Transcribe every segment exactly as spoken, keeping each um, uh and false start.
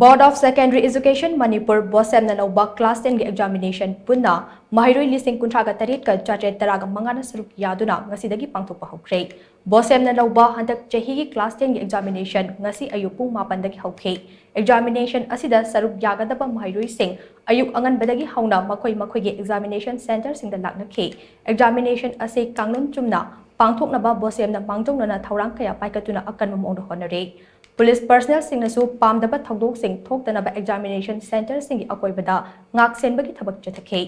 Board of Secondary Education Manipur, BOSEM ꯅ ꯂꯧꯕ class ten ꯒꯤ examination ꯄꯨꯟꯅ ꯃꯍꯩꯔꯣꯏ ꯂꯤꯁꯤꯡ ꯀꯨꯟꯊ꯭ꯔꯥꯒ ꯇꯔꯦꯠꯀ ꯆꯥꯇ꯭ꯔꯦꯠ ꯇꯔꯥꯒ ꯃꯉꯥꯅ ꯁꯔꯨꯛ ꯌꯥꯗꯨꯅ ꯉꯁꯤꯗꯒꯤ ꯄꯥꯡꯊꯣꯛꯄ ꯍꯧꯈ꯭ꯔꯦ꯫ BOSEM ꯅ ꯂꯧꯕ ꯍꯟꯗꯛ ꯆꯍꯤꯒꯤ class ten ꯒꯤ examination ꯉꯁꯤ ꯑꯌꯨꯛ ꯄꯨꯡ ꯃꯥꯄꯟꯗꯒꯤ ꯍꯧꯈꯤ꯫ Examination ꯑꯁꯤꯗ ꯁꯔꯨꯛ ꯌꯥꯒꯗꯕ ꯃꯍꯩꯔꯣꯏꯁꯤꯡ ꯑꯌꯨꯛ ꯑꯉꯟꯕꯗꯒꯤ ꯍꯧꯅ ꯃꯈꯣꯏ ꯃꯈꯣꯏꯒꯤ examination centre ꯁꯤꯡꯗ ꯂꯥꯛꯅꯈꯤ꯫ Examination ꯑꯁꯤ ꯀꯥꯡꯂꯣꯟ ꯆꯨꯝꯅ ꯄꯥꯡꯊꯣꯛꯅꯕ BOSEM ꯅ ꯃꯥꯡꯖꯧꯅꯅ ꯊꯧꯔꯥꯡ ꯀꯌꯥ ꯄꯥꯏꯈꯠꯇꯨꯅ ꯑꯀꯟꯕ ꯃꯑꯣꯡꯗ ꯍꯣꯠꯅꯔꯤ꯫ Police personnel ꯁꯤꯡꯅꯁꯨ ꯄꯥꯝꯗꯕ ꯊꯧꯗꯣꯛꯁꯤꯡ ꯊꯣꯛꯇꯅꯕ examination centre ꯁꯤꯡꯒꯤ ꯑꯀꯣꯏꯕꯗ ꯉꯥꯛ ꯁꯦꯟꯕꯒꯤ ꯊꯕꯛ ꯆꯠꯊꯈꯤ꯫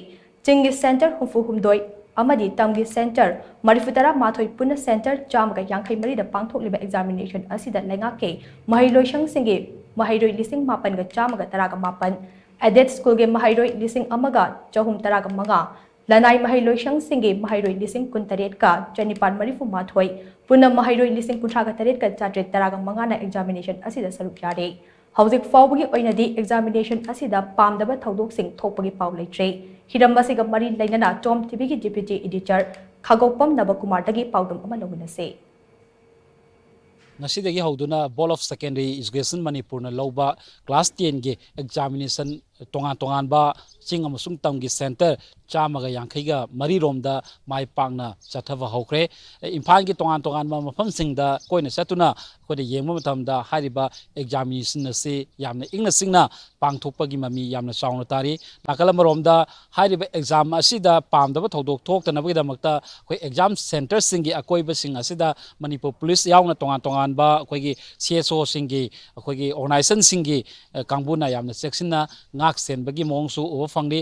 ꯆꯤꯡꯒꯤ centre ꯍꯨꯝꯐꯨ ꯍꯨꯝꯗꯣꯏ ꯑꯃꯗꯤ ꯇꯝꯒꯤ centre ꯃꯔꯤꯐꯨ ꯇꯔꯥ ꯃꯥꯊꯣꯏ ꯄꯨꯟꯅ centre ꯆꯥꯝꯃꯒ ꯌꯥꯡꯈꯩ ꯃꯔꯤꯗ ꯄꯥꯡꯊꯣꯛꯂꯤꯕ examination ꯑꯁꯤꯗ ꯂꯩꯉꯥꯛꯀꯤ ꯃꯍꯩ ꯂꯣꯏꯁꯪꯁꯤꯡꯒꯤ ꯃꯍꯩꯔꯣꯏ ꯂꯤꯁꯤꯡ ꯃꯥꯄꯟꯒ ꯆꯥꯝꯃꯒ ꯇꯔꯥꯒ ꯃꯥꯄꯟ, aided school ꯒꯤ ꯃꯍꯩꯔꯣꯏ ꯂꯤꯁꯤꯡ ꯑꯃꯒ ꯆꯍꯨꯝ ꯇꯔꯥꯒ ꯃꯉꯥ, ꯂꯅꯥꯏ ꯃꯍꯩ ꯂꯣꯏꯁꯪꯁꯤꯡꯒꯤ ꯃꯍꯩꯔꯣꯏ ꯂꯤꯁꯤꯡ ꯀꯨꯟꯇꯔꯦꯠꯀ ꯆꯅꯤꯄꯥꯟ ꯃꯔꯤꯐꯨ ꯃꯥꯊꯣꯏ, ꯄꯨꯟꯅ ꯃꯍꯩꯔꯣꯏ ꯂꯤꯁꯤꯡ ꯀꯨꯟꯊ꯭ꯔꯥꯒ ꯇꯔꯦꯠꯀ ꯆꯥꯇ꯭ꯔꯦꯠ ꯇꯔꯥꯒ ꯃꯉꯥꯅ examination ꯑꯁꯤꯗ ꯁꯔꯨꯛ ꯌꯥꯔꯤ꯫ ꯍꯧꯖꯤꯛ ꯐꯥꯎꯕꯒꯤ ꯑꯣꯏꯅꯗꯤ examination ꯑꯁꯤꯗ ꯄꯥꯝꯗꯕ ꯊꯧꯗꯣꯛꯁꯤꯡ ꯊꯣꯛꯄꯒꯤ ꯄꯥꯎ ꯂꯩꯇ꯭ꯔꯤ꯫ ꯍꯤꯔꯝ ꯑꯁꯤꯒ ꯃꯔꯤ ꯂꯩꯅꯅ Tom TV ꯒꯤ deputy editor ꯈꯥꯒꯣꯛꯄꯝ ꯅꯕꯀꯨꯃꯥꯔꯗꯒꯤ ꯄꯥꯎꯗꯝ ꯑꯃ ꯂꯧꯃꯤꯟꯅꯁꯤ꯫ ꯉꯁꯤꯗꯒꯤ ꯍꯧꯗꯨꯅ Board of Secondary Education ꯃꯅꯤꯄꯨꯔꯅ ꯂꯧꯕ class ten ꯒꯤ examination ꯇꯣꯉꯥꯟ ꯇꯣꯉꯥꯟꯕ ꯆꯤꯡ ꯑꯃꯁꯨꯡ ꯇꯝꯒꯤ centre ꯆꯥꯝꯃꯒ ꯌꯥꯡꯈꯩꯒ ꯃꯔꯤ ꯔꯣꯝꯗ ꯃꯥꯏ ꯄꯥꯛꯅ ꯆꯠꯊꯕ ꯍꯧꯈ꯭ꯔꯦ꯫ ꯏꯝꯐꯥꯜꯒꯤ ꯇꯣꯉꯥꯟ ꯇꯣꯉꯥꯟꯕ ꯃꯐꯝꯁꯤꯡꯗ ꯀꯣꯏꯅ ꯆꯠꯇꯨꯅ ꯑꯩꯈꯣꯏꯅ ꯌꯦꯡꯕ ꯃꯇꯝꯗ ꯍꯥꯏꯔꯤꯕ examination ꯑꯁꯤ ꯌꯥꯝꯅ ꯏꯪꯅ ꯆꯤꯛꯅ ꯄꯥꯡꯊꯣꯛꯄꯒꯤ ꯃꯃꯤ ꯌꯥꯝꯅ ꯆꯥꯎꯅ ꯇꯥꯔꯤ꯫ ꯅꯥꯀꯜ ꯑꯃꯔꯣꯝꯗ ꯍꯥꯏꯔꯤꯕ exam ꯑꯁꯤꯗ ꯄꯥꯝꯗꯕ ꯊꯧꯗꯣꯛ ꯊꯣꯛꯇꯅꯕꯒꯤꯗꯃꯛꯇ ꯑꯩꯈꯣꯏ exam centre ꯁꯤꯡꯒꯤ ꯑꯀꯣꯏꯕꯁꯤꯡ ꯑꯁꯤꯗ ꯃꯅꯤꯄꯨꯔ police ꯌꯥꯎꯅ ꯇꯣꯉꯥꯟ ꯇꯣꯉꯥꯟꯕ ꯑꯩꯈꯣꯏꯒꯤ CSO ꯁꯤꯡꯒꯤ, ꯑꯩꯈꯣꯏꯒꯤ organization ꯁꯤꯡꯒꯤ, ꯑ, ꯀꯥꯡꯕꯨꯅ ꯌꯥꯝꯅ ꯆꯦꯛꯁꯤꯟꯅ ꯉꯥꯛ ꯁꯦꯟꯕꯒꯤ ꯃꯑꯣꯡꯁꯨ ꯎꯕ ꯐꯪꯂꯤ꯫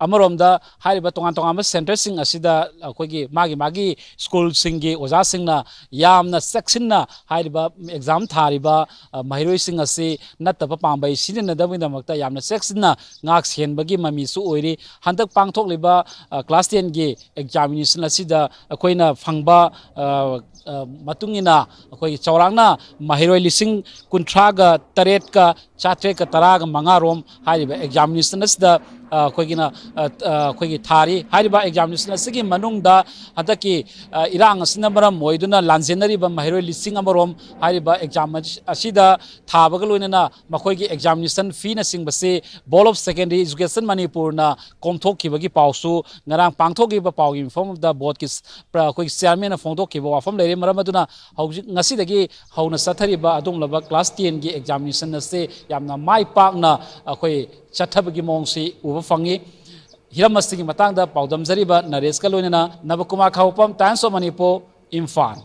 ꯑꯃꯔꯣꯝꯗ ꯍꯥꯏꯔꯤꯕ ꯇꯣꯉꯥꯟ ꯇꯣꯉꯥꯟꯕ centre ꯁꯤꯡ ꯑꯁꯤꯗ ꯑꯩꯈꯣꯏꯒꯤ ꯃꯥꯒꯤ ꯃꯥꯒꯤ school ꯁꯤꯡꯒꯤ ꯑꯣꯖꯥꯁꯤꯡꯅ ꯌꯥꯝꯅ ꯆꯦꯛꯁꯤꯟꯅ ꯍꯥꯏꯔꯤꯕ exam ꯊꯥꯔꯤꯕ, ꯑ, ꯃꯍꯩꯔꯣꯏꯁꯤꯡ ꯑꯁꯤ ꯅꯠꯇꯕ ꯄꯥꯝꯕꯩ ꯁꯤꯖꯤꯟꯅꯗꯕꯒꯤꯗꯃꯛꯇ ꯌꯥꯝꯅ ꯆꯦꯛꯁꯤꯟꯅ ꯉꯥꯛ ꯁꯦꯟꯕꯒꯤ ꯃꯃꯤꯁꯨ ꯑꯣꯏꯔꯤ꯫ ꯍꯟꯗꯛ ꯄꯥꯡꯊꯣꯛꯂꯤꯕ, ꯑ, class ten ꯒꯤ examination ꯑꯁꯤꯗ ꯑꯩꯈꯣꯏꯅ ꯐꯪꯕ, ꯑ, ꯑ, ꯃꯇꯨꯡ ꯏꯟꯅ ꯑꯩꯈꯣꯏꯒꯤ ꯆꯥꯎꯔꯥꯛꯅ ꯃꯍꯩꯔꯣꯏ ꯂꯤꯁꯤꯡ ꯀꯨꯟꯊ꯭ꯔꯥꯒ ꯇꯔꯦꯠꯀ ꯆꯥꯇ꯭ꯔꯦꯠꯀ ꯇꯔꯥꯒ ꯃꯉꯥ ꯔꯣꯝ ꯍꯥꯏꯔꯤꯕ examination ꯑꯁꯤꯗ ꯑ, ꯑꯩꯈꯣꯏꯒꯤꯅ, ꯑ, ꯑ, ꯑꯩꯈꯣꯏꯒꯤ ꯊꯥꯔꯤ꯫ ꯍꯥꯏꯔꯤꯕ ꯑꯦꯛꯖꯥꯃꯤꯅꯦꯁꯟ ꯑꯁꯤꯒꯤ ꯃꯅꯨꯡꯗ ꯍꯟꯗꯛꯀꯤ, ꯑ, ꯏꯔꯥꯡ ꯑꯁꯤꯅ ꯃꯔꯝ ꯑꯣꯏꯗꯨꯅ ꯂꯥꯟꯖꯦꯟꯅꯔꯤꯕ ꯃꯍꯩꯔꯣꯏ ꯂꯤꯁꯤꯡ ꯑꯃꯔꯣꯝ ꯍꯥꯏꯔꯤꯕ ꯑꯦꯛꯖꯥꯝ ꯑꯁꯤꯗ ꯊꯥꯕꯒ ꯂꯣꯏꯅꯅ ꯃꯈꯣꯏꯒꯤ examination ꯐꯤꯅꯆꯤꯡꯕꯁꯤ Board of Secondary Education ꯃꯅꯤꯄꯨꯔꯅ ꯀꯣꯝꯊꯣꯛꯈꯤꯕꯒꯤ ꯄꯥꯎꯁꯨ ꯉꯔꯥꯡ ꯄꯥꯡꯊꯣꯛꯈꯤꯕ ꯄꯥꯎꯒꯤ ꯃꯤꯐꯝ ꯑꯃꯗ ꯕꯣꯔꯗꯀꯤ ꯁ-, ꯄ꯭ꯔ-, ꯑꯩꯈꯣꯏꯒꯤ ꯆꯤꯌꯥꯔꯃꯦꯟꯅ ꯐꯣꯡꯗꯣꯛꯈꯤꯕ ꯋꯥꯐꯝ ꯂꯩꯔꯦ꯫ ꯃꯔꯝ ꯑꯗꯨꯅ ꯍꯧꯖꯤꯛ ꯉꯁꯤꯗꯒꯤ ꯍꯧꯅ ꯆꯠꯊꯔꯤꯕ ꯑꯗꯨꯒꯨꯝꯂꯕ ꯀ꯭ꯂꯥꯁ ꯇꯦꯟꯒꯤ ꯑꯦꯛꯖꯥꯃꯤꯅꯦꯁꯟ ꯑꯁꯤ ꯌꯥꯝꯅ ꯃꯥꯏ ꯄꯥꯛꯅ ꯑꯩꯈꯣꯏ ꯆꯠꯊꯕꯒꯤ ꯃꯑꯣꯡꯁꯤ ꯎꯕ ꯐꯪꯉꯤ꯫ ꯍꯤꯔꯝ ꯑꯁꯤꯒꯤ ꯃꯇꯥꯡꯗ ꯄꯥꯎꯗꯝꯖꯔꯤꯕ ꯅꯔꯦꯁꯀ ꯂꯣꯏꯅꯅ ꯅꯕꯀꯨꯃꯥꯔ ꯈꯥꯉꯕꯣꯛꯄꯝ, Times of Manipur, ꯏꯝꯐꯥꯜ꯫